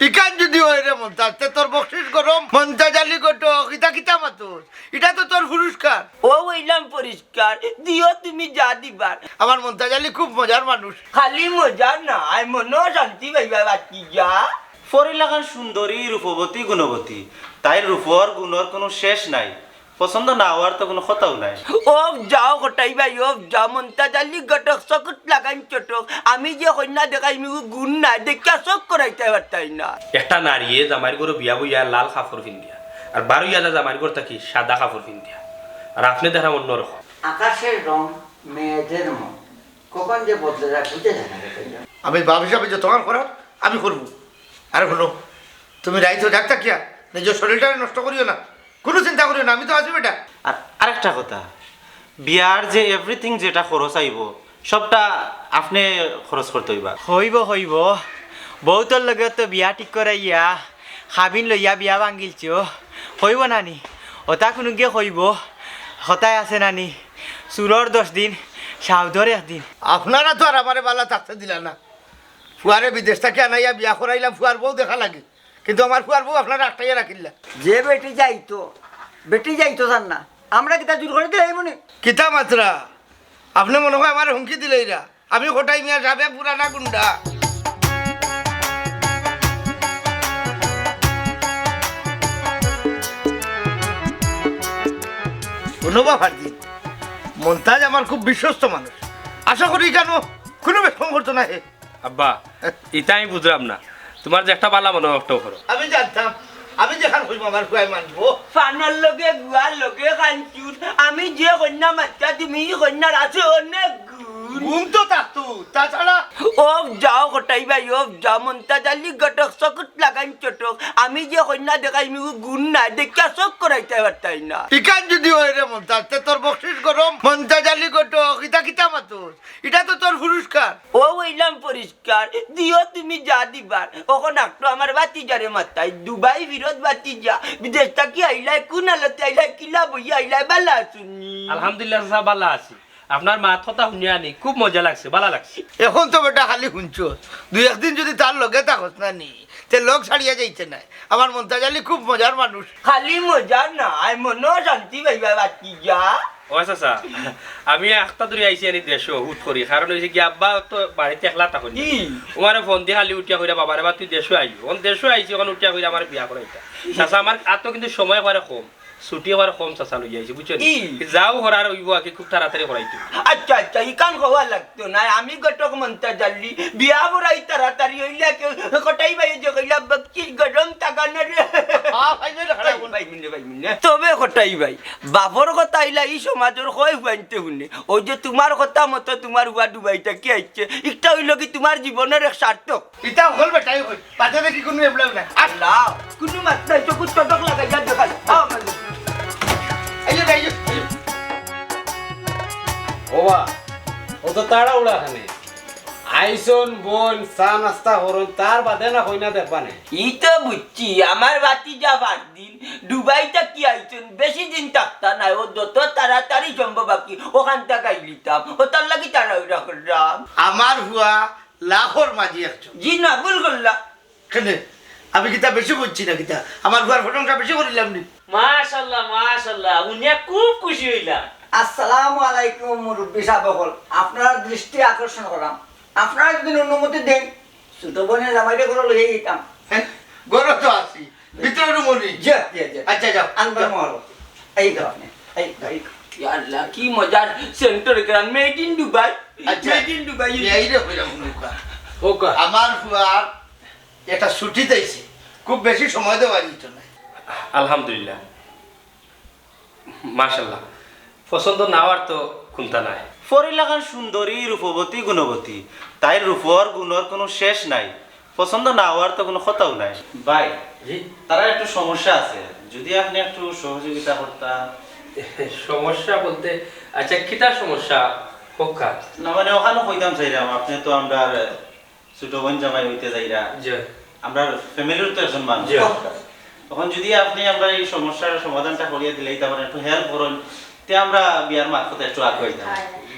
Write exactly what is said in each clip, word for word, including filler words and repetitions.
ইখান যদি অয় রে মন্তাজ, তে তোর বকশিস গরম। মন্তাজ আলী ঘটক, ইতা কিতা মাতস? ইটা তো তোর পুরস্কার। ও অইলাম পরিষ্কার, দিও তুমি যা দিবার। আমার মন্তাজ আলী খুব মজার মানুষ। খালি মজা নায়, মনও শান্তি পাইবা বাতি যা। ফরি লাখান সুন্দরী, রূপবতী, গুণবতী, তাইর রূপর গুণর কুনু শেষ নাই। পছন্দ না অওয়ার তো কুনু কথাউ নাই। ও যাও কটাই ভাই, ও যাও, মন্তাজ আলী ঘটক চকুত লাগাইন চটক। আমি যে কইন্যা দেখাইমু গুণ নাই, দেখিয়া চোখ করাইতায় পারতায় না। একটা নারীয়ে জামাইর ঘরো বিয়া বইয়া লাল কাপড় পিন্দিয়া, আর বারইয়া জামাইর ঘর থাকি সাদা কাপড় পিন্দিয়া, আর আপনে দেখরাম অন্যরকম। আকাশের রং, মেয়েদের মন, কখন যে বদলে যায় বুঝে যায় না রে ভাইয়া। আমি বাপ হিসাবে যতখান করার আমি করমু। আরে হুনো, তুমি রাইতো জাগ থাকিয়া নিজর শরীরটারে নষ্ট করিও না, কুনু চিন্তা করিও না, আমি তো আছি বেটা। আর আরেকটা কথা, বিয়ার যে everything যেটা খরচ আইবো, সবটা আপনে খরচ করতে অইবা। অইবো, অইবো। বউতর লগে তো বিয়া ঠিক করাইয়া, কাবিন লইয়া বিয়া ভাঙ্গিলছো। অইবো নানি? অতা কুনুগিয়ে অইবো? কথায় আছে নানি, চুরর দশ দিন, সাউদর একদিন। আপনারা তো আর আমারে বালা থাকতে দিলা না। ফুয়ারে বিদেশ থাকি আনাইয়া বিয়া করাইলাম ফুয়ার বউ দেখার লাগি, কিন্তু আমার ফুয়ার বউ আপনারা আটকাইয়া রাখিলা। যে বেটি যাইতো, বেটি যাইতো চার না, আমরা কিতা জোর করি দিলাইমুনি? কিতা মাতরা? আপনে মনে অয় আমারে হুমকি দিলাইরা? আমি কটাই মিয়া সাবেক পুরানা গুন্ডা। হুনো বা ফারদিন, মন্তাজ আমার খুব বিশ্বস্ত মানুষ, আশা করি কেন কুনু বেশকম করতো না হে। আব্বা, ইতা আমি বুঝরাম না। তুমার যে একটা বালা মনে অয় অটাউ করো। আমি জানতাম, আমি যেখান কইমু আমার ফুয়ায় মানবো। ফানর লগে গুয়ার লগে খানচুর, আমি যে কইন্যা মাততাম তুমি ই কইন্যার আছে অনেক গুণ। গুণ তো থাকতো, তাছাড়া ও যাও কটাই ভাই, ও যাও, মন্তাজ আলী ঘটক চকুত লাগাইন চটক। আমি যে কইন্যা দেখাইমু গুণ নাই, দেখিয়া চোখ করাইতায় পারতায় না। ইখান যদি অয় রে মন্তাজ, তে তোর বকশিস গরম। মন্তাজ আলী ঘটক, ইতা কিতা মাতস? ইটা তো তোর পুরস্কার। ও অইলাম পরিষ্কার, দিও তুমি যা দিবার। অখন একটু আমার ভাতিজারে মাতাই, দুবাই ফিরত ভাতিজা, বিদেশ থাকি আইলায়, কুন হালতে আইলায়, কিলা বইয়া আইলায়, বালা আছইন নি? আলহামদুলিল্লাহ চাচা, বালা আছি। আপনার মাত কথা হুনিয়া নি খুব মজা লাগছে, বালা লাগছে। অখন তো বেটা খালি হুনছস, দুই একদিন যদি তার লগে থাকস না নি, তে লগ ছাড়িয়া যাইতে নায়। আমার মন্তাজ আলী খুব মজার মানুষ। খালি মজা নায়, মনও শান্তি পাইবা ভাতিজা। ও চাচা, আমি আখতা ধরি আইছি আনি দেশো, হুট করি। কারণ অইছে কি, আব্বা তো বাড়িত একলা থাকইন না। ই। অউ আমারে ফোন দি খালি উঠিয়া কইরা, "বাবারে বা, তুই দেশো আইও।" অখন দেশো আইছি, অখন উঠিয়া কইরা আমারে বিয়া করাইতা। চাচা, আমার আতো কিন্তু সময় করে কম, ছুটি করে কম, চাচা, লইয়া আইছি, বুঝছো নি? ই। যাও করার অইবো, আগে খুব তাড়াতাড়ি করাইতো। আচ্ছা, আচ্ছা, ইখান কওয়া লাগতো নায়। আমি ঘটক মন্তাজ আলী, বিয়া বড়াই তাড়াতাড়ি অইলে কেউ কটাই ভাই যে কইলা, "বকশিস গরম থাকা না রে।" আ, ভাই, ভাই, ভাই, ভাই, মিনে, ভাই, মিনে। তবে কটাই ভাই, বাপর কথা ইলা ই সমাজর কয় ফুয়াইন্তে হুনে। অউ যে তুমার কথা মতো তুমার ফুয়া দুবাই থাকি আইছে, ইটা অইলো কি তুমার জীবনর এক সার্থক। ইতা হকল বেটাই কই, বাদে দেখি কুনু এবলাও নাই। আর লাও, কুনু মাত নাই, চকুত চটক লাগাইয়া দেখাই। আও, আমার আইও, আইও, আইও। ওবা, অত তাড়াহুড়া কেনে? আইছইন, বইন, চা নাস্তা করইন, তার বাদে না কইনা দেখবা নে। ই তো বুঝছি, আমার ভাতিজা ফারদিন দুবাই থাকি আইছইন, বেশি দিন থাকতা নায়, অউ যত তাড়াতাড়ি সম্ভব আর কি অখান থাকি আইলিতাম, অতার লাগি তাড়াহুড়া কররাম। আমার ফুয়া লাখর মাঝে একজন। জি না, ভুল করলা। কেনে? আমি কিতা বেশি কইছি না কিতা? আমার ফুয়ার প্রশংসা বেশি করিলাম নি? মাশাআল্লাহ, মাশাআল্লাহ, হুনিয়া খুব খুশি অইলাম। আসসালামু আলাইকুম মুরব্বি সাব অকল, আপনারার দৃষ্টি আকর্ষণ করাম। আপনারা যদি অনুমতি দেইন, ছোট বইনর জামাইরে ঘরো লইয়া যাইতাম। হ্যাঁ, ঘরো তো আছি, ভিতরে রুমো নি। জি, জি, জি। আচ্ছা, যাও। আনবার মহল। এই তো আপনি, এই তো, এই তো। ইয়া আল্লাহ, কি মজার সেন্টর গ্রাম, made in Dubai। আচ্ছা। Made in Dubai। এই রে, কইলাম, মুখা। ওকা। আমার ফুয়ার একটা ছুটিত আইছি, খুব বেশি সময় দেওয়া যাইতো না। আলহামদুলিল্লাহ, মাশাআল্লাহ, পছন্দ না অওয়ার তো কুন্তা নাই। ফরি লাখান সুন্দরী, রূপবতী, গুণবতী, তাইর রূপর গুণর কুনু শেষ নাই। পছন্দ না অওয়ার তো কুনু কথাউ নাই। ভাই, জি? তারার একটু সমস্যা আছে, যদি আপনে একটু সহযোগিতা করতা। সমস্যা বলতে, আচ্ছা, কিতা সমস্যা? কউক্কা। না, মানে, অখানউ কইতাম চাইরাম, আপনে তো আমরার ছোট বইন জামাই অইতে যাইরা। জি। আমরার ফ্যামিলির তো একজন মানুষ। জি। অখন যদি আপনে আমরার ই সমস্যার সমাধানটা করিয়া দিলাইতা পারইন, একটু help করইন, তে আমরা বিয়ার মারফতে একটু আগাইতাম।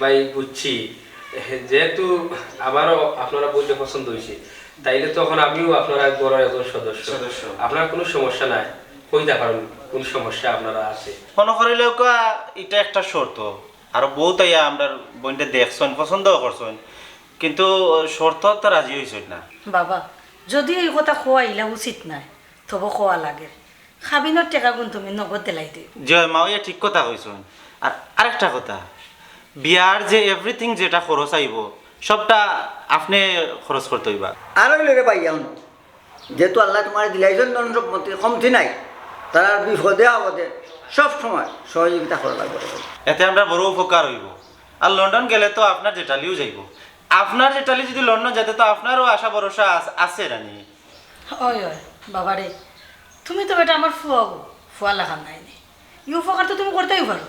ভাই, বুঝছি, যেহেতু আমারও আপনারা বইনরে পছন্দ অইছে, তাইলে তো অখন আমিও আপনারার ঘরর একজন সদস্য। সদস্য। আপনার কুনু সমস্যা নাই, কইতা পারইন কুন সমস্যা আপনারার আছে। মনো করিলাউক্কা, ইটা একটা শর্ত। আরো বউত আইয়া আমরার বইনরে দেখছইন, পছন্দও করছইন, কিন্তু শর্তত রাজি অইছইন না। বাবা, যদিও ই কথা কওয়া ইলা উচিত নায়, তবু কওয়া লাগের। কাবিনর টেকাগুন তুমি নগদ দিলাই দিও। জি অয় মা, অউ ঠিক কথা কইছইন। আর আরেকটা কথা, বিয়ার যে everything যেটা খরচ আইবো, সবটা আপনে খরচ করতা অইবা। আর অইলো রে ভাইয়া, হুনো, যেহেতু আল্লায় তুমারে দিলাইছইন ধন সম্পত্তি, কমতি নাই, তারার বিপদে আপদে সব সময় সহযোগিতা করা লাগবো রে ভাই। এতে আমরার বড় উপকার অইবো। আর লন্ডন গেলে তো আপনার জেঠালিও যাইবো। আপনার জেঠালি যদি লন্ডন যাইতে, তো আপনারও আশা ভরসা আছ-, আছে রানি। অয়, অয়, বাবারে, তুমি তো বেটা আমার ফুয়া গো, ফুয়া লাখান নায় নি। ই উপকার তো তুমি করতাউ পারো।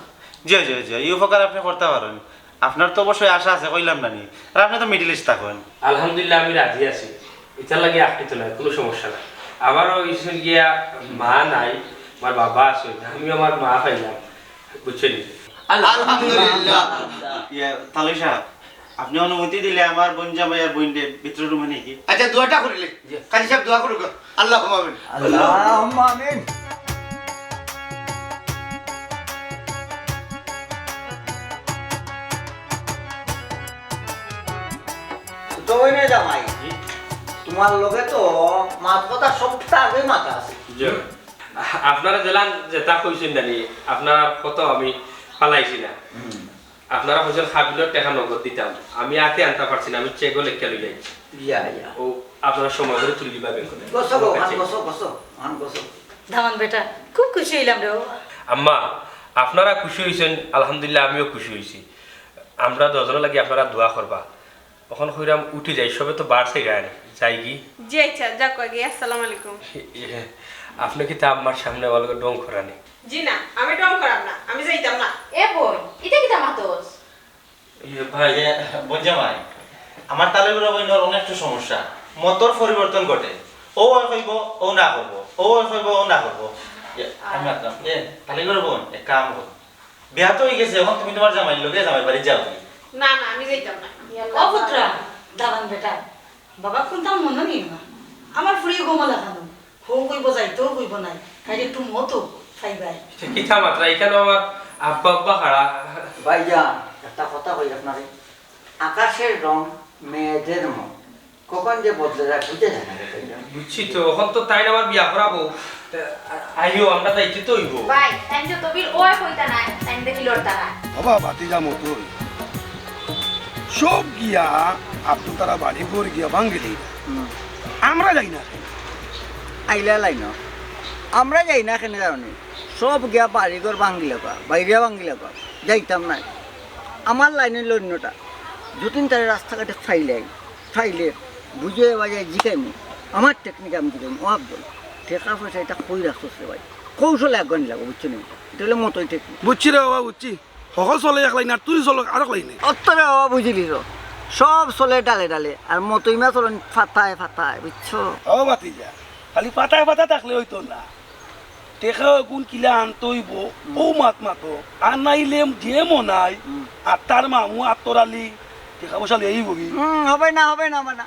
জি, জি, জি, ই উপকার আপনে করতা পারইন। আপনার তো অবশ্যই আশা আছে, কইলাম না নি। আর আপনে তো Middle East থাকইন। আলহামদুলিল্লাহ, আমি রাজি আছি। ইতার লাগি আপনি তো নাই, কুনু সমস্যা নাই। আমারও ইসুন গিয়া মা নাই, আমার বাবা আছে, আমি আমার মা পাইলাম, বুঝছইন নি? আলহামদুলিল্লাহ। ইয়া, তালই সাব, আপনে অনুমতি দিলে আমার বইন জামাই আর বইনরে ভিতরে রুমে নিয়া গিয়া। আচ্ছা, দোয়াটা করিলে। জি। কাজী সাব, দোয়া করুক। আল্লাহুম্মা আমিন। আল্লাহুম্মা আমিন। তো অইনে জামাই, তুমার লগে তো মাত কথা সবটা আগেউ মাতা আছে। জি। আপনারা যেলান যেতা কইছইন জানি, আপনারার কথা আমি ফালাইছি না। হুম। আপনারা কইছইন কাবিনর টেকা নগদ দিতাম, আমি আতে আনতা পারছি না, আমি চেকও লেখিয়া লইয়া আইছি। ইয়া, ইয়া। ও আপনারা সময় করি তুলি দিবা ব্যাংক থাকি। গছো গো, অখন গছো, গছো, অখন গছো। দামান বেটা, খুব খুশি অইলাম রে বাবা। আম্মা, আপনারা খুশি অইছইন, আলহামদুলিল্লাহ, আমিও খুশি অইছি। আমরা দুইজনর লাগি আপনারা দোয়া করবা। অখন কইরাম উঠি যাই, সবে তো বার চাইরা আনি, যাইগি। জি আচ্ছা, যাউক্কা গি, আসসালামু আলাইকুম। এ, আপনে কিতা আম্মার সামনে আমার লগে ঢং কররা নি? জি না, আমি ঢং করাম না, আমি যাইতাম না। এ বইন, ইটা কিতা মাতস? এ ভাই। এ, বইন জামাই, আমার তালই বইনর অনেকটা সমস্যা, মতর পরিবর্তন ঘটে। অউ অয় কইবো, অউ না করবো, অউ অয় কইবো, অউ না করবো। এ, আমি মাতরাম, এ, তালই বইন, এক কাম কর, বিয়া তো অইগেছে, অখন তুমি তুমার জামাইর লগে জামাইর বাড়ি যাও। না, না, আমি যাইতাম না। ও পুত্রা, দামান বেটা, বাবা কুন্তা মনো নিও না। আমার ফুড়ি গমলা খানো। হউ কইবো যাইতেও কইবো নায়। তাইলে একটু মতো পাইবায়। ইটা কিতা মাতরা, ইখানো আমার আব্বা আব্বা খাড়া। ভাইয়া, একটা কথা কই আপনারে, আকাশের রং মেয়েদের মন, কখন যে বদলে যায় বুঝা যায় না রে ভাইয়া। বুঝছি তো, অখন তো তাইন আমার বিয়া করাবো। তা, আ-, আইও, আমরা যাইতে তো অইবো। ভাই, তাইন তো তবির ওই কইতা নায়, তাইন দেখি লড়তা নায়। বাবা, ভাতিজা মতই। সব গিয়া আব্দুল তারা বাড়ি ঘর গিয়া ভাঙ্গিলি। হুম। আমরা যাই না। আইলা লাইন। আমরা যাই না কেনে জানো নি? সব গিয়া বাড়ি ঘর ভাঙ্গিলাউক্কা, বাইরে ভাঙ্গিলাউক্কা। যাইতাম নায়। আমার লাইনর অইন্যটা। যতদিন তারে রাস্তাঘাটে পাইলাই, পাইলে বুঝাইয়া বাজাইয়া জিকাইমু, আমার টেকনিকে আমি জিকাইমু। ও আব্দুল, টেকা পয়সা ইতা কই রাখছস রে ভাই? কৌশলে আগুয়ানি লাগবো, বুঝছো নি? ইটা অইলো মতই টেকনিক। বুঝছি রে বাবা, বুঝছি। হকল চলে এক লাইন, আর তুই চলে আরক লাইনে। অত রে বাবা, বুঝিলি তো, সব চলে ডালে ডালে, আর মতই মা চলইন পাতায় পাতায়, বুঝছো? ও ভাতিজা, খালি পাতায় পাতায় থাকলে অইতো না। টেকা অগুন কিলা আনতো অইবো, হুম। অউ মাত মাতো। আর নাইলে যে মনাই, হুম। আর তার মামু আতর আলী, টেকা পয়সা লইয়া আইবো কি? হুম, হবে না, হবে না, হবে না।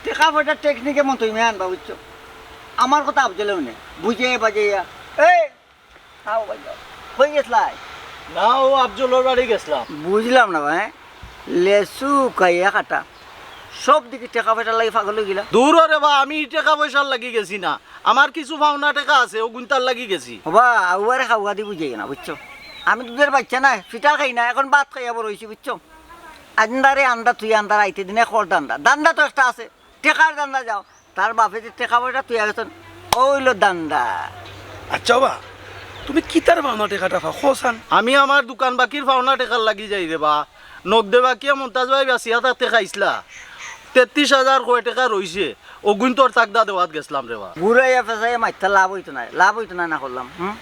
টেকা পয়সা টেকনিকে মতই মে আনবা, বুঝছো? আমার কথা আফজলে হুনে, বুঝাইয়া বাজাইয়া। এই, আও ভাই, আও। কই গেছলায়? না, অউ আফজলর বাড়ি গেছলাম। বুঝলাম না ভাই, লেচু খাইয়া কাটা। সব দেখি টেকা পয়সার লাগি পাগল অইগেলা। দুর রে বা, আমি টেকা পয়সার লাগি গেছি না, আমার কিছু পাওনা টেকা আছে, অগুনতার লাগি গেছি। ও বা, আউয়ারে খাওয়া দি বুঝাই না, বুঝছো? আমি দুধের বাইচ্চা নায়, ফিটা খাই না, অখন ভাত খাইয়া বড় অইছি, বুঝছো? আন্দারে আন্দা তুই আন্দার আইতে দিনে কর দান্দা, দান্দা তো একটা আছে, টেকার দান্দা যাও, তার বাপে যে টেকা পয়সা থইয়া গেছইন, অউ অইলো দান্দা। আচ্ছা বা, তুমি কিতার পাওনা টেকাটা পাও, কও চাইন? আমি আমার দোকান বাকির পাওনা টেকার লাগি যাই রে বা। নগদে বাকিয়া মন্তাজ ভাই বাচিয়া থাকতে খাইছলা। তেত্রিশ হাজার কয় টেকা রইছে, অগুইন তোর তাকদা দেওয়াত গেছলাম রে বা। ঘুরাইয়া ফেসাইয়া মাততা লাভ অইতো নায়, লাভ অইতো নায় না করলাম, হুম?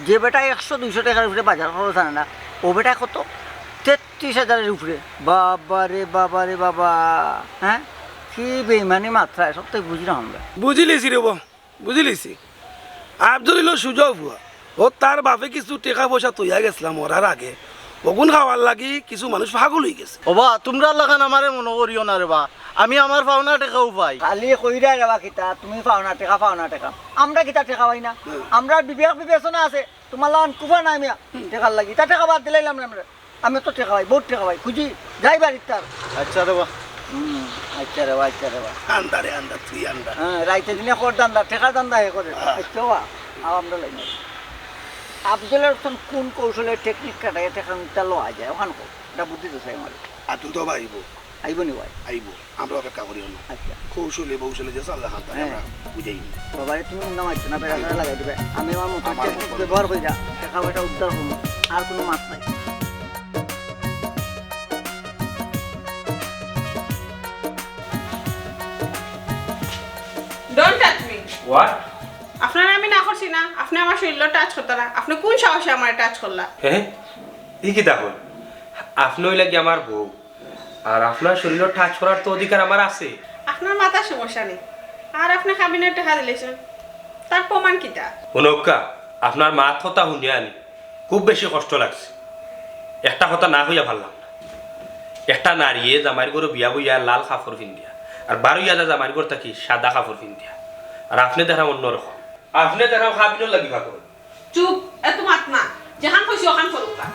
যে বেটা একশো দুইশো টেকার উপরে বাজার খরচ আনে না, অউ বেটা কত? তেত্রিশ হাজারের উপরে। বাবা রে, বাবা রে, বাবা। হ্যাঁ? কি বেইমানি মাতরা, সব তো বুঝি না আমরা। বুঝিলিছি রে বা, বুঝিলিছি। আফজল অইলো সুজা ফুয়া। অউ তার বাপে কিছু টেকা পয়সা থইয়া গেছলা মরার আগে। অগুন খাওয়ার লাগি কিছু মানুষ পাগল অইগেছে। ও বা, তুমরার লাখান আমারে মনো করিও না রে বা। আমি আমার পাওনা টেকাও পাই। খালি কইরা রে বা কিতা, তুমি পাওনা টেকা, পাওনা টেকা। আমরা কিতা টেকা পাই না? আমরা বিবেক বিবেচনা আছে। তুমার লাখান কুফা নাই মিয়া, টেকার লাগি। তা টেকা বাদ দিলাইলাম না আমরা। আমি তো টেকা পাই, বউত টেকা পাই। খুজি, যাই বাড়িত তার। আচ্ছা রে বা। হুম, আচ্ছা রে বা, আচ্ছা রে বা। আন্দারে আন্দা, তুই আন্দা। হ্যাঁ, রাইতে দিনে কর ধান্দা, টেকার ধান্দা হে করে। আহ। আচ্ছা বা, আর আমরা লাইন নাই। আফজল হোসেন কোন কৌশলে টেকনিক খাটাইয়া টেকা উঠা লওয়া যায়, অখান কও। এটা বুদ্ধি তো চাই আমার। আর তুই তো বা আইবো। আইবো নি ভাই? আইবো। আমরা অপেক্ষা করিও না। আচ্ছা। কৌশলে বৌশলে যে চাল দেখান, তাই হ্যাঁ। আমরা বুঝাই নি। বাবারে, তুমি নাম আইছো না, বেড়া বেড়া লাগাই দিবে। আমি আমার মতো আমার টেকনিক মতো। ব্যবহার করি যা। টেকা পয়সা উদ্ধার করবো। আর কোনো মাত নাই। Don't touch me. What? আপনারে আমি না করছি না, আপনে আমার শরীরো টাচ করতা না। আপনে কোন সাহসে আমারে টাচ করলা? হে? ই কিতা কইন? আপনে অইলা গি আমার বউ, আর আপনার শরীরো টাচ করার তো অধিকার আমার আছে। আপনার মাথার সমস্যা নি, আর আপনে কাবিনর টেকা দিলাইছইন, তার প্রমাণ কিতা? হুনউক্কা, আপনার মাত কথা হুনিয়া আনি খুব বেশি কষ্ট লাগছে। একটা কথা না কইয়া পারলাম না। একটা নারীয়ে জামাইর ঘরো বিয়া বইয়া লাল কাপড় পিন্দিয়া, আর বারইয়া যায় জামাইর ঘর থাকি সাদা কাপড় পিন্দিয়া, আর আপনে দেখরাম অন্যরকম। আপনে দেখরাম কাবিনর লাগি পাগল। চুপ, এত মাত না। যেখান কইছি অখান করউক্কা।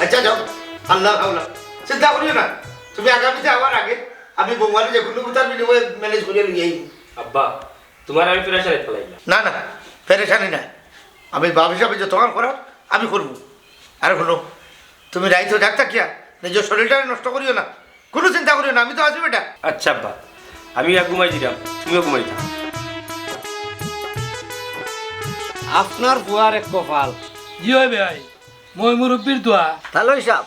আচ্ছা, যাও। আল্লাহ হাওলা। চিন্তা করিও না। তুমি আগামীতে আওয়ার আগে আমি বৌমারে যে কোনো প্রকার বিনিময়ে ম্যানেজ করিয়া লইয়া আইমু। আব্বা, তুমারে আমি পেরেশানিত ফালাইলাম। না, না, পেরেশানি না। আমি বাপ হিসাবে যতখান করার, আমি করমু। আর হুনো, তুমি রাইতো জাগতা কিয়া, নিজর শরীরটারে নষ্ট করিও না। কুনু চিন্তা করিও না, আমি তো আছি বেটা। আচ্ছা আব্বা, আমি আর ঘুমাই দিলাম, তুমিও ঘুমাই যাও। আপনার ফুয়ার এক কপাল। জি অয় ভাই, ময় মুরব্বির দোয়া। তালই সাব,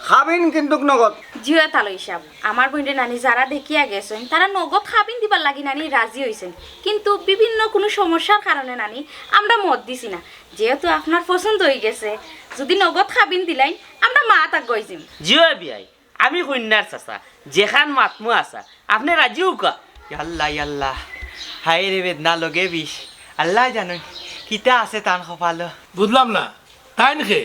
কাবিন কিন্তুক নগদ। জি অয় তালই সাব, আমার বইনরে নানি যারা দেখিয়া গেছইন, তারা নগদ কাবিন দিবার লাগি নানি রাজি অইছইন, কিন্তু বিভিন্ন কুনু সমস্যার কারণে নানি আমরা মত দিছি না। যেহেতু আপনার পছন্দ অইগেছে, যুদি নগদ কাবিন দিলাইন, আমরা মাত আগুয়াই যিমু। জি অয় বিয়াই, আমি কইন্যার চাচা, যেখান মাতমু আছা, আপনে রাজি অউক্কা। ইয়াল্লা, ইয়াল্লা, হায় রে বেদনা লগে বিষ। আল্লায় জানইন, কিতা আছে তান কপালো। বুঝলাম না, তাইন কে?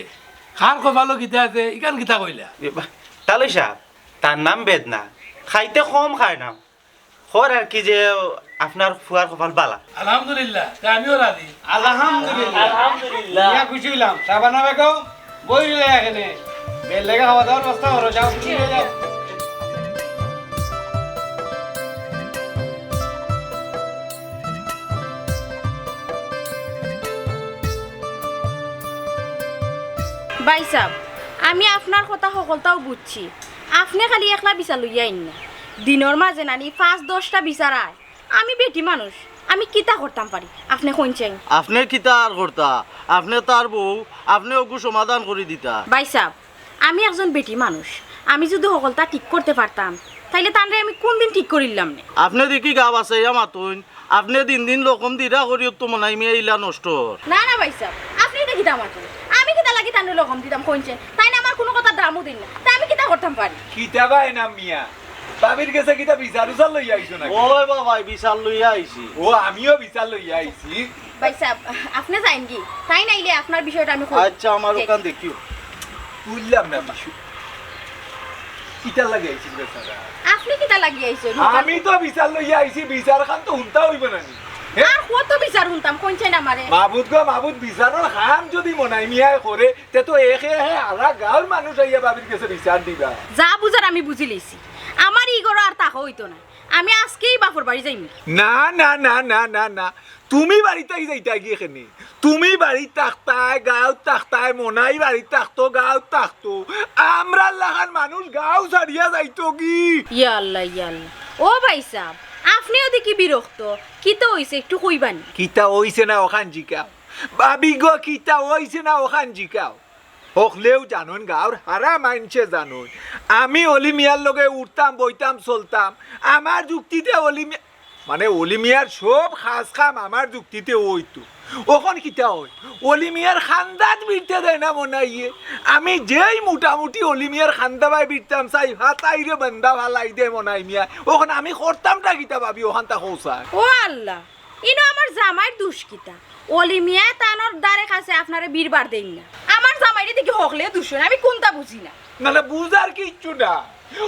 কার কপালো কিতা আছে, ইখান কিতা কইলা? এ বা, তালই সাব, তার নাম বেদনা, খাইতে কম খায় না। কর আর কি যে আপনার ফুয়ার কপাল বালা। আলহামদুলিল্লাহ, তে আমিও রাজি। আলহামদুলিল্লাহ। আলহামদুলিল্লাহ। মিয়া খুশি অইলাম। শাবানা বেগম, বই লইয়া এখানে। বের লেগে খাওয়া দাওয়ার ব্যবস্থা করো, যাও, তুমি লইয়া যাও। ভাইসাব, আমি আপনার কথা হকলতাউ বুঝছি। আপনে খালি একলা বিচার লইয়া আইন না। দিনর মাঝে নানি পাঁচ দশটা বিচার আয়। আমি বেটি মানুষ, আমি কিতা করতাম পারি? আপনে কইন চাইন। আপনে কিতা আর করতা? আপনে তার বউ, আপনে অগু সমাধান করি দিতা। ভাইসাব, আমি একজন বেটি মানুষ, আমি যুদি হকলতা ঠিক করতে পারতাম, তাইলে তানরে আমি কুনদিন ঠিক করিলাম নে। আপনে দেখি গা বাচাইয়া মাতইন, আপনে দিন দিন লকম দিরা করিও তো মনাই মিয়া ইলা নষ্ট অর। না, না ভাইসাব, আপনে ইতা কিতা মাতইন? আমি কিতা লাগি তানরে লকম দিতাম কইন চাইন? তাইন আমার কুনু কথার দামও দিন না, তে আমি কিতা করতাম পারি? কিতা বা এনাম মিয়া, ভাবির গেছে কিতা বিচার উচার লইয়া আইছো নাকি? ওই বাবাই, বিচার লইয়া আইছি। ও, আমিও বিচার লইয়া আইছি। ভাইসাব, আপনে যাইন গি? তাইন আইলে আপনার বিষয়টা আমি কই। আচ্ছা, আমার দেখ। অখান দেখিও। বুঝলাম না বিষয়। কিতা লাগি আইছিস বেচারা? আপনে কিতা লাগি আইছইন? আমি তো বিচার লইয়া আইছি, বিচার খান তো হুনতা অইবো না নি? হে? আর কত বিচার হুনতাম, কইন চাইন আমারে? মাবুদ গো মাবুদ, বিচারর খান যুদি মনাই মিয়ায় করে, তে তো একে একে হারা গাঁওর মানুষ আইয়া ভাবির গেছে বিচার দিবা। যা বুঝার আমি বুঝিলিছি। আমার ই ঘরো আর থাকা অইতো নায়। আমি আজকেই বাপর বাড়ি যাইমু। না, না, না, না, না, না। তুমি বাড়িত থাকি যাইতায় গি কেনে? তুমি বাড়িত থাকতায়, গাঁওত থাকতায়, মনাই বাড়িত থাকতো, গাঁওত থাকতো। আমরার লাখান মানুষ গাঁও ছাড়িয়া যাইতো গি? ইয়া আল্লাহ, ইয়া আল্লাহ। ও ভাইসাব, আপনেও দেখি বিরক্ত। কিতা অইছে একটু কইবা নি? কিতা অইছে না অখান জিকাও। ভাবি গো, কিতা অইছে না অখান জিকাও। হকলেউ জানইন, গাঁওর হারা মাইনষে জানইন। আমি অলি মিয়ার লগে উঠতাম, বইতাম, চলতাম। আমার যুক্তিতে অলি মিয়া, মানে অলি মিয়ার সব কাজ কাম আমার যুক্তিতে অইতো। অখন কিতা অয়? অলি মিয়ার কান্দাত বিরতা দেয় না মনাইয়ে। আমি যেই মোটামুটি অলি মিয়ার কান্দা বায় বিরতাম চাই, ফাতাইরে বান্দা ফালাই দেয় মনাই মিয়ায়। অখন আমি করতামটা কিতা ভাবি, অখানতা কও চাই। ও আল্লাহ, ইনো আমার জামাইর দুষ কিতা? অলি মিয়ায় তানর দ্বারে কাছে আপনারে ভিড় বাড় দেইন না। আমার জামাইরে দেখি হকলে দুষ অয়, আমি কুনতা বুঝি না। না, না, বুঝার কিচ্ছু না,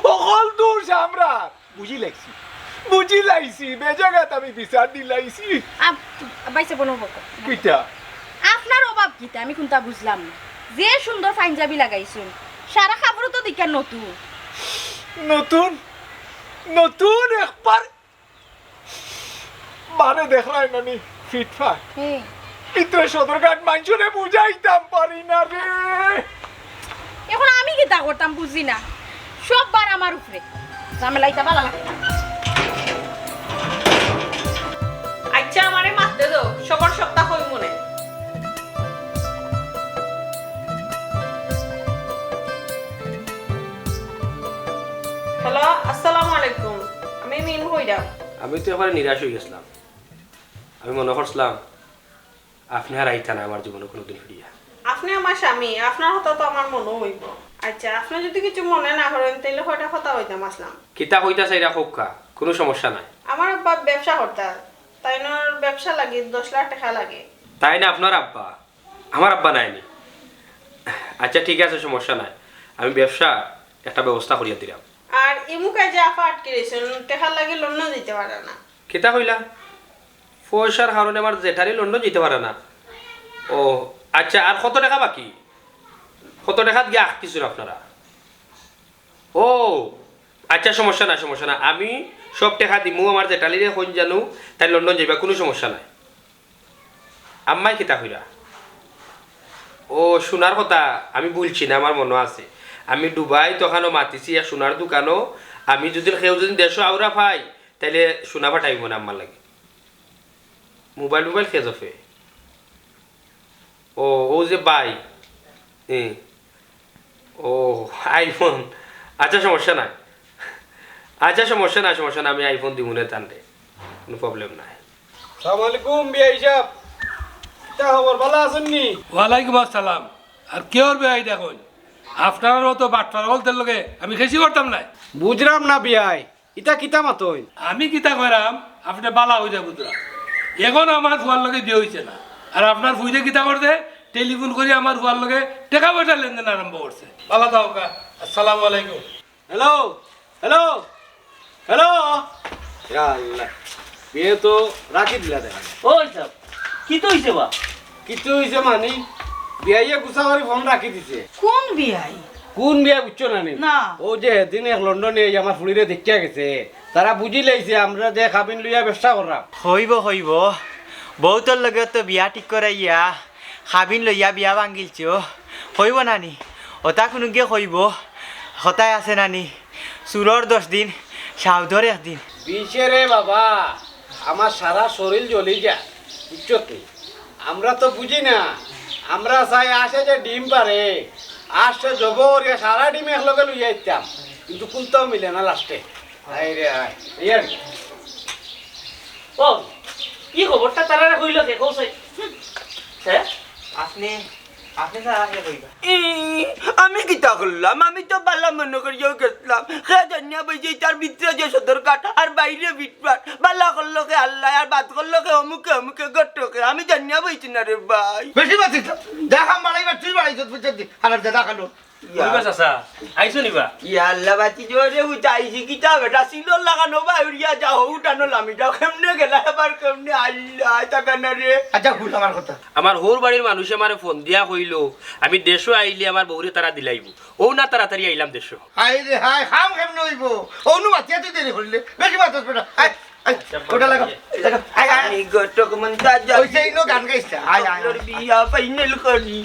হকল দুষ আমরার। বুঝি লাইছি, বুঝি লাইছি, বেজাগাত আমি বিচার দিলাইছি। আব-, বাইসে বনো বকো। কিতা? আপনার অভাব কিতা? আমি কুনতা বুঝলাম না। যে সুন্দর পাঞ্জাবি লাগাইছইন, সারা কাপড় তো দেখিয়ার নতুন। নতুন, নতুন একবার বারে দেখরায় নানি ফিটফাট। হুম। ভিতরে সদরঘাট মানষরে বুঝাইতাম পারি না রে। এখন আমি কিতা করতাম বুঝি না, সব ভার আমার উপরে। ঝামেলা ইতা ভালা লাগে না। আচ্ছা, আমারে মাততে দেও, সবর সবতা কইমু নে। হ্যালো, আসসালামু আলাইকুম। আমি মিম কইরাম। আমি তো একেবারে নিরাশ অইগেছলাম। আমি মনো করছলাম আপনে আর আইতা না আমার জীবনো কুনুদিন ফিরিয়া। আপনে আমার স্বামী, আপনার কথা তো আমার মনো অইবো। আচ্ছা, আপনে যুদি কিচ্ছু মনো না করইন, তাইলে কয়টা কথা কইতাম আছলাম। কিতা কইতা চাইরা কউক্কা, কুনু সমস্যা নাই। আমার আব্বা ব্যবসা করতা, তাইনর ব্যবসা লাগি দশ লাখ টেকা লাগে। তাইন আপনার আব্বা? আমার আব্বা নায়নি। আচ্ছা, ঠিক আছে, সমস্যা নাই, আমি ব্যবসা একটা ব্যবস্থা করিয়া দিরাম। আর ইমুকায় যে আফা আটকি রইছইন, টেকার লাগি লন্ডন যাইতা পারা না। কিতা কইলা? পয়সার কারণে আমার জেঠানি লন্ডন যাইতা পারা না। ও আচ্ছা, আর কত টেকা বাকি? কত টেকাত গিয়া আটকিছইন আপনারা? ও আচ্ছা, সমস্যা নাই, সমস্যা নাই, আমি সব টেকা দিমু। আমার জেঠানিরে কইন জানু, তাইন লন্ডন যাইবা, কুনু সমস্যা নাই। আম্মায় কিতা কইরা? ও, সোনার কথা আমি ভুলছি না, আমার মনো আছে। আমি দুবাইত অখানো মাতিছি এক সোনার দোকানো। আমি যুদি কেউ যুদি দেশো আওরা পাই, তাইলে সোনা পাঠাইমু নে আম্মার লাগি। মোবাইল, মোবাইল কে জফে? ও, ও যে ভাই। এ। ও, iPhone। আচ্ছা, সমস্যা নাই। আচ্ছা, সমস্যা নাই, সমস্যা নাই, আমি iPhone দিমু নে তানরে। কুনু problem নাই। সালাম আলাইকুম, বিয়াই সাব। কিতা খবর, ভালা আছইন নি? ওয়ালাইকুম আসসালাম। আর কেউর বিয়াই দেখইন? আপনার মতো বাটপার অকলর লগে আমি খেশি করতাম নায়। বুঝরাম না বিয়াই, ইতা কিতা মাতইন? আমি কিতা কইরাম, আপনে ভালা কইরা বুঝরা। এখন আমার ফুয়ার লগে বিয়া অইছে না, আর আপনার ফুইরে কিতা করছে, টেলিফোন করি আমার ফুয়ার লগে টেকা পয়সা লেনদেন আরম্ভ করছে। ভালা থাকউক্কা, আসসালামু আলাইকুম। Hello, hello, hello. ইয়া আল্লাহ, বিয়াই তো রাখি দিলা দেখা। ওই সাব, কিতা অইছে বা? কিতা অইছে মানি, বিয়াইয়ে গুছা করি ফোন রাখি দিছে। কুন বিয়াই? কুন বিয়াই বুঝছো না নি? না। অউ যে হিদিন এক লন্ডনি আইয়া আমার ফুড়িরে দেখিয়া গেছে, তারা বুঝি লাইছে আমরা যে কাবিন লইয়া ব্যবসা কররাম। কইবো, কইবো, বউতর লগে তো বিয়া ঠিক করাইয়া কাবিন লইয়া বিয়া ভাঙ্গিলছো, কইবো না নি? অতা কুনুগিয়ে কইবো, কথায় আছে না নি, চুরর দশ দিন, সাউদর এক দিন। বিষে রে বাবা, আমার সারা শরীর জ্বলি যায়, বুঝছো নি? আমরা তো বুঝি না, আমরা চাই হাঁসে যে ডিম পারে, হাঁসে জবর, এ সারা ডিম একলগে লইয়া আইতাম, কিন্তু কুনটাও মিলে না লাস্টে। হায় রে হায়, এই আর কি। ও, ই খবরটা তারারে কইলো কে, কও চাই? হুম। হ্যাঁ? আপনে, আপনে তারারে কইবা। ই, আমি কিতা করলাম? আমি তো ভালা মনো করিয়াউ গেছলাম। কে জানিয়া বইছে ইতার ভিতরে যে সদরঘাট আর বাইরে ফিটফাট। ভালা করলো কে আল্লায় আর বাদ করলো কে অমুকে অমুকে ঘটকে। আমি জানিয়া বইছি না রে ভাই। বেশি মাতিস না। যা কাম বাড়াইবার তুই বাড়াইছস, বুঝছস নি? হারামজাদা কালো। ইয়া। কইবা চাচা, আইছো নি বা? ইয়া আল্লাহ, বাতি জোরে উঠাইছি, কিতা বেটা, সিলর লাখান বা উড়িয়া যাও, উঠানো লামি যাও, কেমনে গেলা আবার কেমনে আইলা, টাকা না রে। আচ্ছা, হুন আমার কথা। আমার হউর বাড়ির মানুষে আমারে ফোন দিয়া কইলো, আমি দেশো আইলে আমার বউরে তারা দিলাইবো। অউ না তাড়াতাড়ি আইলাম দেশো। হায় রে হায়, কাম কেমনে অইবো? অউ নু মাতিয়া তুই দেরি করলে। বেশি মাতস বেটা। আয়। আই, আচ্ছা, ওটা লাগা, লাগা। I, I. আমি ঘটক মন্তাজ। ওই সেই নো গান গাইছে। I, I, I. তোর বিয়া ফাইনাল করি।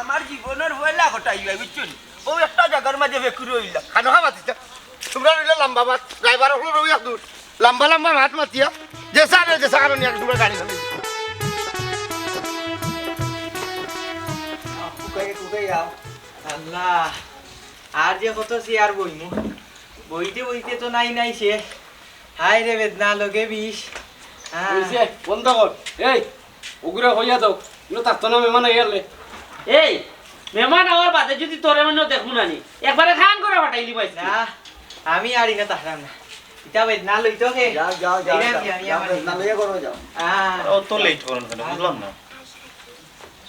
আমার জীবনর পয়লা ঘটাই ভাই, বুঝছো নি? অউ একটা জাগার মাঝে বেকুর অইলাম। খানো খা মাতিস না। তোমরা রইলে লম্বা মাত, ড্রাইভার অকল রইয়া দূর। লম্বা লম্বা মাত মাতিয়া। যে সারে, যে সারে নিয়ে তোমরা গাড়ি খাবে। কুকাই, কুকাই আও। আল্লাহ, আর যে কত চেয়ার বইমু, বইতে বইতে তো নাই নাই শেষ। হায় রে বেদনা লগে বিষ। হ্যাঁ। অইছে, বন্ধ কর। এই, ওগুরে কইয়া দাও, ইনো থাকতো না, মেহমান আইয়ারলে। এই, মেহমান আওয়ার বাদে যুদি তোরে অইন্য দেখমু না নি, একবারে খান করি ফাটাইলিমু আইজকে। না, আমি আর ইনো থাকরাম না। ইতা বেদনা লইতো কে? যাও, যাও, যাও, এই না, যাও, আমি, আমি, যাও, আমি। বেদনা লইয়া করো, যাও। আহ। অত লেট করইন কেনে? বুঝলাম না।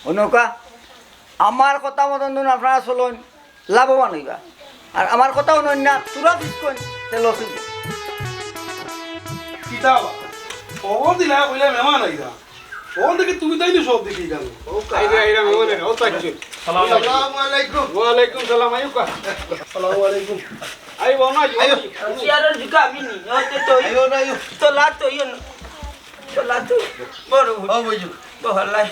হুনউক্কা, আমার কথা মতন যুদি আপনারা চলইন, লাভবান অইবা। আর আমার কথা হুনইন না, থুড়া ফিসকইন, তে লস অইবো। কিতা বা? খবর দিলা, কইলা মেহমান আইরা। অখন থাকি তুমি তাইন সব দেখি গেল। আইরা, আইরা, মেহমান আইরা, ও তো আইছে। সালাম আলাইকুম। আসসালামু আলাইকুম। ওয়ালাইকুম সালাম, আইউক্কা। আসসালামু আলাইকুম। আইও না, আইও। আইও। চেয়ারর জুকা আমি নি, ওতে তো আইও না, আইও। তো লাত তো ইয়ো না। তো লাত তো বড় ও বুঝু। বহলাই।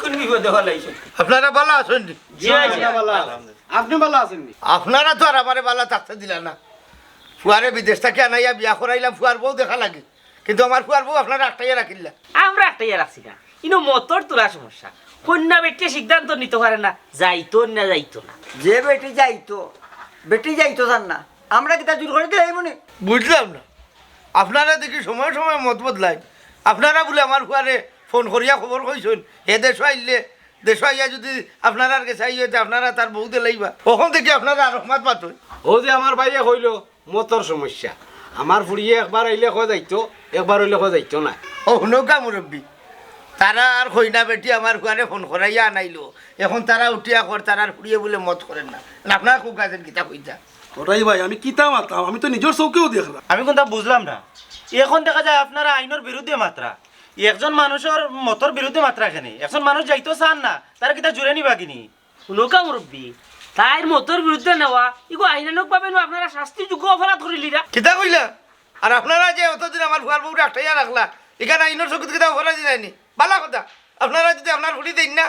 কোন বিপদে হলাইছে? আপনারা ভালা আছইন নি? জি, জি। আমরা ভালা আছি। আপনি ভালা আছইন নি? আপনারা তো আর আমারে ভালা থাকতে দিলা না। ফুয়ারে বিদেশ থাকি আনাইয়া বিয়া করাইলাম, ফুয়ার বউ দেখা লাগি। কিন্তু আমার ফুয়ার বউ আপনারা আটকাইয়া রাখিলা। আমরা আটকাইয়া রাখছি না। ইনো মতর থুড়া সমস্যা। কইন্যা বেটিয়ে সিদ্ধান্ত নিতো পারে না, যাইতো না, যাইতো না। যে বেটি যাইতো, বেটি যাইতো চার না। আমরা কিতা জুর করি দিলাইমু নি? বুঝলাম না। আপনারা দেখি সময় সময় মত বদলাইন। আপনারা বুলে আমার ফুয়ারে ফোন করিয়া খবর কইছইন, হে দেশো আইলে, দেশো আইয়া যুদি আপনারার গেছে আইয়া তে আপনারা তার বউ দিলাইবা। অখন দেখি আপনারা আরক মাত মাতইন। অউ যে আমার ভাইয়ে কইলো, মতর সমস্যা। আমার ফুড়িয়ে একবার আইলে কয় যাইতো, একবার অইলে কয় যাইতো না। ও হুনউক্কা মুরব্বি, তারা আর কইন্যা বেটি আমার ফুয়ারে ফোন করাইয়া আনাইলো। অখন তারা উঠিয়া কর, তারার ফুড়িয়ে বুলে মত করের না। না, আপনারা খুব গাছের কিতা কইতা। ওটাই ভাই, আমি কিতা মাততাম, আমি তো নিজর চউখেও দেখলাম। আমি কুনতা বুঝলাম না। অখন দেখা যায় আপনারা আইনর বিরুদ্ধে মাতরা। একজন মানুষর মতর বিরুদ্ধে মাতরা কেনে? একজন মানুষ যাইতো চার না, তারে কিতা জুরে নিবা কিনি? হুনউক্কা মুরব্বি, তাইর মতর বিরুদ্ধে নেওয়া, ইগু আইনানুগ ভাবে নু আপনারা শাস্তিযোগ্য অপরাধ করিলিরা। কিতা কইলা? আর আপনারা যে অতদিন আমার ফুয়ার বউরে আটকাইয়া রাখলা, ইখান আইনর চকুত কিতা অপরাধী নায়নি? ভালা কথা। আপনারা যুদি আপনার ফুড়ি দেইন না,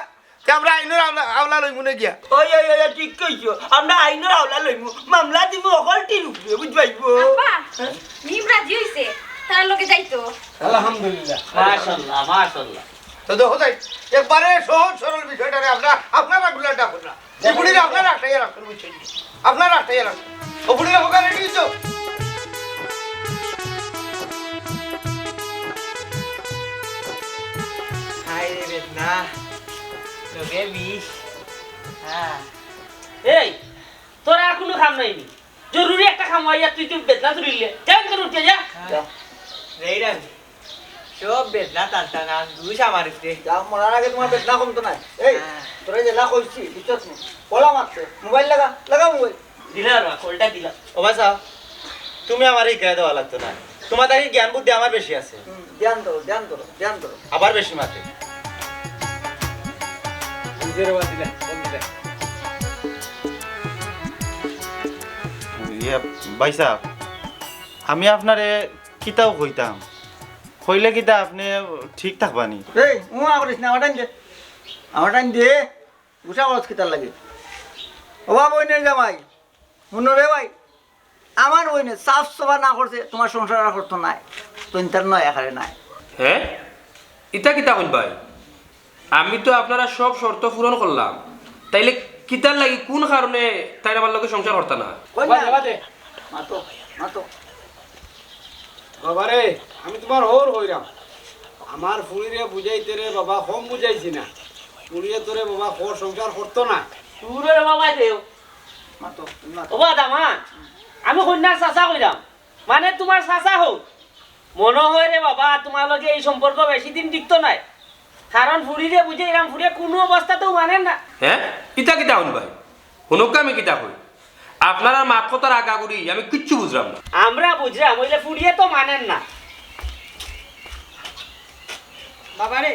তে আমরা আইনর আওলা, আওলা লইমু নে গিয়া। ওই, ওই, ওই, ওই, ঠিক কইছো। আমরা আইনর আওলা লইমু। মামলা দিমু হকলটির উপরে, বুঝবাইবো? আব্বা, হ্যাঁ? মিম রাজি অইছে, তার লগে যাইতো। আলহামদুলিল্লাহ। মাশাআল্লাহ, মাশাআল্লাহ। তো দেখো যাই, একবারে সহজ সরল বিষয়টারে আমরা, আপনারা গুলা ডাকুন না। এই ফুড়িরে আপনারা আটকাইয়া রাখুন, বুঝছেন? আপনারা আটকাইয়া রাখুন। ও ফুড়িরে হোকা রেডি তো। হায় রে বেদনা। লগে বিষ। হ্যাঁ। এই, তোর আর কুনু কাম নাই নি? জরুরি একটা কাম অইয়া তুই, তুই বেদনা তুলিলে। যাই তোর উঠে যা। যা। যাই রে আমি। সব বেদনা টান টান, আর দুষ আমার উপরে। যা, মরার আগে তোমার বেদনা কমতো নায়। এই, হ্যাঁ। তোরে যেলা কইছি, বুঝছস নি? কলা মারতে। মোবাইল লাগা, লাগা মোবাইল। দিলা না, কলটা দিলা। ও ভাই সাহেব, তুমি আমারে হিকাই দেওয়া লাগতো না। তোমার থাকি জ্ঞান বুদ্ধি আমার বেশি আছে। হুম, ধ্যান ধরো, ধ্যান ধরো, ধ্যান ধরো। আবার বেশি মাতে। বুঝে রে বাদ দিলে, ফোন দিলে। ইয়ে, ভাই সাহেব, আমি আপনারে কিতাও কইতাম, কইলে কিতা আপনে ঠিক থাকবা নি? এই, উয়া করিস না, আমার টাইম দে। আমার টাইম দে। গুসা করস কিতার লাগি? ও বা বইনের জামাই, হুনো রে ভাই, আমার বইনে সাফ সাফা না করছে, তোমার সংসার আর করতো নায়, তো ইন্টার নয় এখানে নাই। হে? ইতা কিতা কইন ভাই? আমি তো আপনারা সব শর্ত পূরণ করলাম, তাইলে কিতার লাগি, কুন কারণে তাইন আমার লগে সংসার করতা না? কই না? বাদে, বাদে। মাতো, মাতো। বাবারে, আমি তোমার হউর কইরাম। আমার ফুড়িরে বুঝাইতে রে বাবা, কম বুঝাইছি না। ফুড়িয়ে তোরে বাবা, ঘর সংসার করতো না। তুই রে বাবা দেও। মাতো, মাতো। ওবা দামান, আমি কইন্যার চাচা কইরাম। মানে তোমার চাচা হউর। মনো হয় রে বাবা, তোমার লগে এই সম্পর্ক বেশি দিন টিকতো নায়। কারণ ফুড়িরে বুঝাইরাম, ফুড়িয়ে কুনু অবস্থাতেও মানের না। হে? ইতা কিতা কইন ভাই? হুনউক্কা আমি কিতা কই? আপনারার মাত কথার আগাগুড়ি আমি কিচ্ছু বুঝরাম না। আমরা বুঝরাম, অইলে ফুড়িয়ে তো মানের না। বাবারে,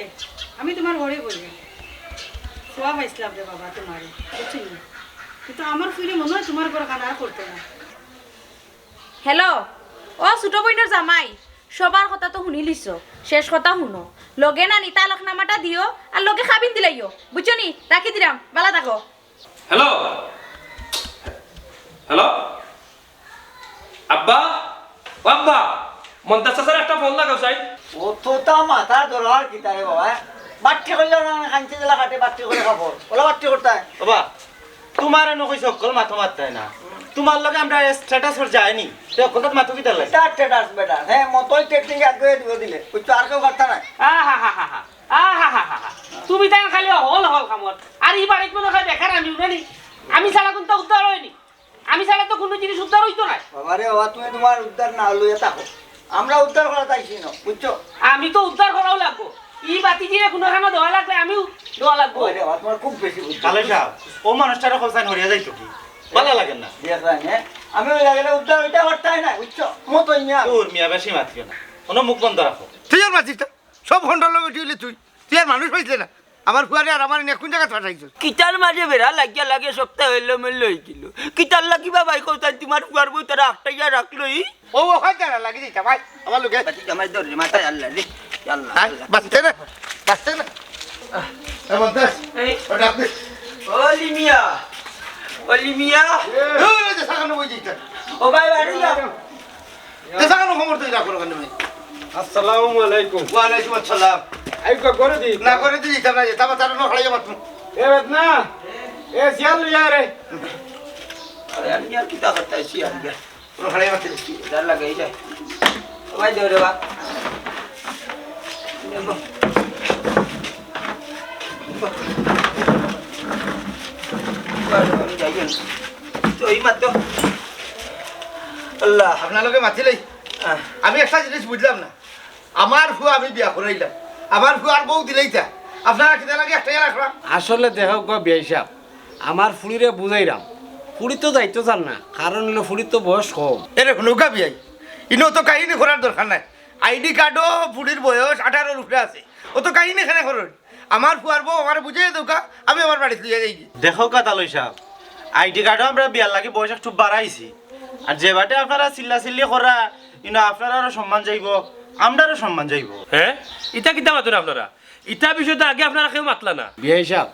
আমি তোমার ঘরে বলি, ফুয়া পাইছলাম রে বাবা তোমারে, বুঝছো নি? কিন্তু আমার ফুড়ি মনো হয় তোমার ঘরখান আর করতো না। হ্যালো, ও ছোট বইনর জামাই, সবার কথা তো হুনিলিছো, শেষ কথা হুনো। লগে নানি তালাকনামাটা দিও, আর লগে কাবিন দিলাইও, বুঝছো নি? রাখি দিরাম, ভালা থাকো। হ্যালো, হ্যালো, আব্বা, ও আব্বা, মন্তাজ চাচার একটা ফোন লাগাও চাই। অততা মাথা ধরার কিতা রে বাবা, হ্যাঁ? বাট্টি করলে না, কাঞ্চি দিলা কাটে বাট্টি করে খাবো। ওলা বাট্টি করতায়। বাবা, তোমারে নু কইছি হকল মাতো মাততায় না। তোমার লগে আমরা স্ট্যাটাস পর যায়নি। তে হকলতাত মাতো কিতার লাগি? তার স্ট্যাটাস বেটা। হ্যাঁ, মতই টেকনিক আগে দিব দিলে। ওই তো আর কেউ পারতা না। আহা হা হা হা। আহা হা হা হা। তুমি তাই খালি হল হল কামর। আর ই বাড়িত মনে হয় বেকার আমি উড়ানি। আমি সারা কোনটা উদ্ধার হয়নি। আমি ছাড়া তো কুনু জিনিস উদ্ধার অইতো নায়। বাবারে বাবা, তুমি তুমার উদ্ধার না লইয়া থাকো, আমরা উদ্ধার করাত আইছি না, বুঝছো? আমি তো উদ্ধার করাউ লাগবো। ই বাতিজিরে কুনুখানো দেওয়া লাগলে আমিও দেওয়া লাগবো। বাবারে বাবা, তুমার খুব বেশি বুদ্ধি। কালই সাব, অউ মানুষটারে কইছইন হরিয়া যাইতো কি? ভালা লাগে না। দেখলাম, হ্যাঁ? আমি অইয়া গেলে উদ্ধার অইতা পারতায় না, বুঝছো? মতই মিয়া। দূর মিয়া, বেশি মাতিও না। অনো মুখ বন্ধ রাখো। তুই আর মাতিস না। সব খন্ডর লগে উঠি অইলে তুই। তুই আর মানুষ পাইছলে না। আমার ফুয়ারে আর আমারে নিয়া কুন জাগাত ফাটাইছস? কিতার মাঝে বেড়া লাগিয়া লাগে সপ্তাহ অইলো মইলো অইগেলো। কিতার লাগি বা ভাই কও তাইন তুমার ফুয়ার বউ তারা আটকাইয়া রাখলো ই? ও, ও, হয় তারা লাগি দিতা ভাই। আমার লগে। বাতি জামাই ধরে মাথায় আল্লাহ রে। আল্লাহ, আয়, আল্লাহ। বাঁচতে না, বাঁচতে না। এ, বলতে। এই। ওটা আপনি। ও লিমিয়া, ও লিমিয়া। এ, ওই যে সাকানো বই দিতা। ও ভাই, বাড়ি যাও। এ, সাকানো খবর তো এটা করো কেন ভাই? আসসালামু আলাইকুম। ওয়ালাইকুম আসসালাম। আই কো করে দি। না করে দি, দিতাম না, দিতাম না, তারা না খাইয়া মাতমু। এ বেদনা, এ শিয়াল লইয়া রে। আরে, আমি আর কিতা করতে আইছি, আমি আর কোনো খাইয়া মাততে আইছি। যার লাগে, এই যায়। ও ভাই, দেও রে বা। দেও। তো এই মাত্র। আল্লাহ। আপনার লগে মাতিলেই আহ। আমি একটা জিনিস বুঝলাম না। আমার ফুয়া আমি বিয়া করাইলাম, আমার ফুয়ার বউ দিলাইতা, আপনারা কিতা লাগি আটকাইয়া রাখরা? আসলে দেখউক্কা বিয়াই সাব, আমার ফুড়িরে বুঝাইরাম, ফুড়ি তো যাইতো চার না, কারণ অইলো ফুড়ির তো বয়স কম। এরে হুনউক্কা বিয়াই, ইনো তো কাহিনী করার দরকার নাই। আইডি কার্ডও ফুড়ির বয়স আঠারোর উপরে আছে, অত কাহিনী কেনে করইন? আমার ফুয়ার বউ আমারে বুঝাইয়া দেউক্কা, আমি আমার বাড়িত লইয়া যাইগি। দেখউক্কা তালই সাব, আইডি কার্ডও আমরা বিয়ার লাগি বয়স একটু বাড়াইছি, আর যে বাটে আপনারা চিল্লাচিল্লি কররা, ইনো আপনারারও সম্মান যাইবো, আমরারও সম্মান যাইবো। হ্যাঁ, ইতা কিতা মাতইন আপনারা? ইতা বিষয়ে তো আগে আপনারা কেউ মাতলা না। বিয়াই সাব,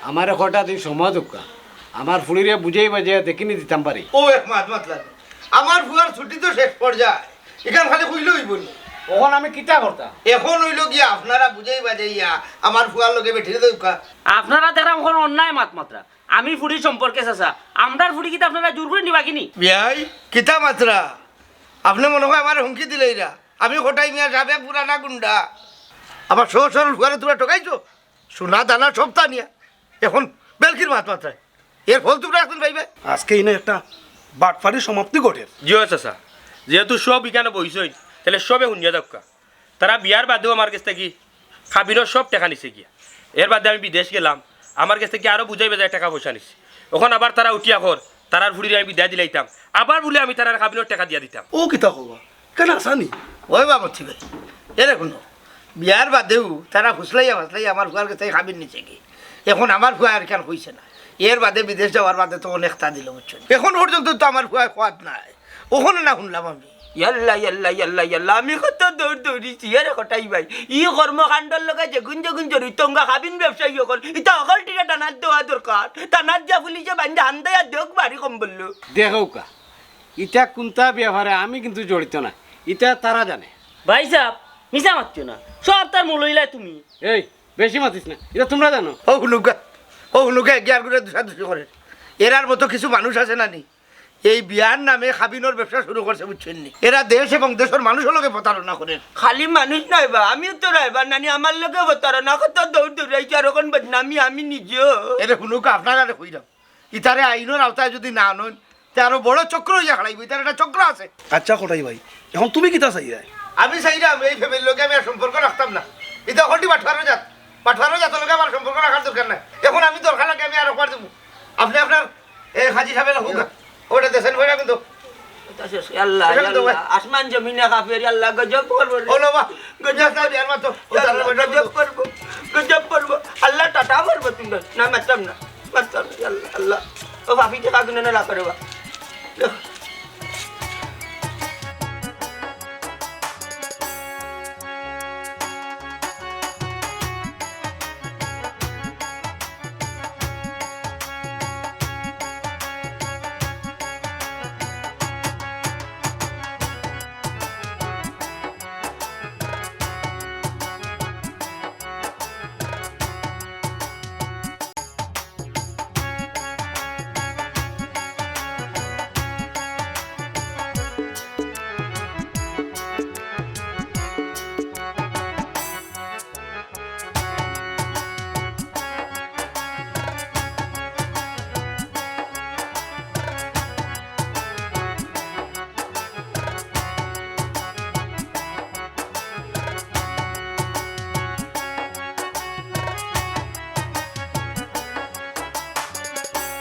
আমারে কয়টা দিন সময় দেউক্কা, আমার ফুড়িরে বুঝাই বাজাইয়া দেখিনি দিতাম পারি। ও এক মাত মাতলা। আমার ফুয়ার ছুটি তো শেষ পর্যায়ে, ইখান খালি কইলে অইবো নি? অখন আমি কিতা করতাম? অখন অইলো গিয়া আপনারা বুঝাই বাজাইয়া আমার ফুয়ার লগে বেটিরে দেউক্কা। আপনারা দেখরাম অখন অন্যায় মাত মাতরা। আমি ফুড়ির সম্পর্কে চাচা, আমরার ফুড়ি কিতা আপনারা জোর করি নিবা কিনি? বিয়াই, কিতা মাতরা? আপনে মনে কয় আমারে হুমকি দিলাইরা? আমি কটাই মিয়া সাবেক পুরানা গুন্ডা। আমার সহজ সরল ফুয়ারে তুমরা ঠকাইছো। সোনা দানা সব তা নিয়া অখন বেলকির মাত মাতরায়। এর ফল তুমরা একদিন পাইবায়। আজকে ইনো একটা বাটপারির সমাপ্তি ঘটের। জি অয় চাচা, যেহেতু সব ইখানো বইছইন, তাইলে সবে হুনিয়া যাউক্কা। তারা বিয়ার বাদেউ আমার গেছ থাকি কাবিনর সব টেকা নিছে গিয়া। এর বাদে আমি বিদেশ গেলাম, আমার গেছ থাকি আরো বুঝাই বাজাই টেকা পয়সা নিছে। অখন আবার তারা উঠিয়া কর, তারার ফুড়িরে আমি বিদায় দিলাইতাম, আবার বুলে আমি তারার কাবিনর টেকা দিয়া দিতাম। ও কিতা কও বা? কেনে আছানি? ওই বাবুর্চি ভাই, এরে হুনো, বিয়ার বাদেউ তারা ফুসলাইয়া ফাসলাইয়া আমার ফুয়ার গেছ থাকি কাবিন নিছে গি। অখন আমার ফুয়ায় আর ইখান কইছে না। এর বাদে বিদেশ যাওয়ার বাদে তো অনেক তা দিল, বুঝছো? অখন পর্যন্ত তো আমার ফুয়ায় কওয়াত নাই। অখনে না হুনলাম আমি। ইয়াল্লা, ইয়াল্লা, ইয়াল্লা, ইয়াল্লা, আমি কত দৌড় দৌড়িছি, এরে কটাই ভাই। ই কর্মকাণ্ডর লগে যেগুন যেগুন জড়িত, অঙ্গা কাবিন ব্যবসায়ী অকল, ইতা অকলটিরে থানাত দেওয়া দরকার। থানাত যা পুলিশে বান্ধে হান্দাইয়া দেউক বাড়ি কম বললো। দেখউক্কা, ইতা কুন্তা ব্যাপারে আমি কিন্তু জড়িত না, ইতা তারা জানে। ভাই সাব, মিছা মাতিও না, সব তার মূল অইলায় তুমি। এই, বেশি মাতিস না, ইতা তুমরা জানো। ও হুনউক্কা, ও হুনউক্কা, এগিয়ার করে দুষাদুষি করের। এরার মতো কিছু মানুষ আছে না নি, এই বিয়ার নামে কাবিনর ব্যবসা শুরু করছে, বুঝছইন নি? এরা দেশ এবং দেশর মানুষর লগে প্রতারণা করের। খালি মানুষ নায় বা, আমিও তো নায় বা, নানি আমার লগে প্রতারণা, কত দৌড় দৌড়াইছি, আর অখন বদনামি আমি নিজেও। এরে হুনউক্কা, আপনারারে কইরাম, ইতারে আইনর আওতায় যুদি না আনইন, তে আরো বড় চক্র অইয়া খাড়াইবো। ইতার একটা চক্র আছে। আচ্ছা কটাই ভাই, অখন তুমি কিতা চাইরায়? আমি চাইরাম এই ফ্যামিলির লগে আমি আর সম্পর্ক রাখতাম না। ইতা অকলটি বাটপারর জাত, বাটপারর জাতর লগে আমার সম্পর্ক রাখার দরকার নাই। অখন আমি দরকার লাগে আমি আরো একবার দিমু। আপনে আপনার এ, হাজি সাবে রাখউক্কা। ওটা দেশেন কইরা কিন্তু। আল্লাহ, এটা কিন্তু আল্লাহ, ভাই। আসমান জমিনে কাফের, আল্লাহ গজব করবো রে। ও না বা, গজব করবো, আর মাত্র। ও তারা আল্লাহ, গজব গজব করবো, গজব করবো। আল্লাহ টাটা করবো তুমি। না, মারতাম না, মারতাম না, আল্লাহ, আল্লাহ। ও বাপি টেকা গুনে না করে বা।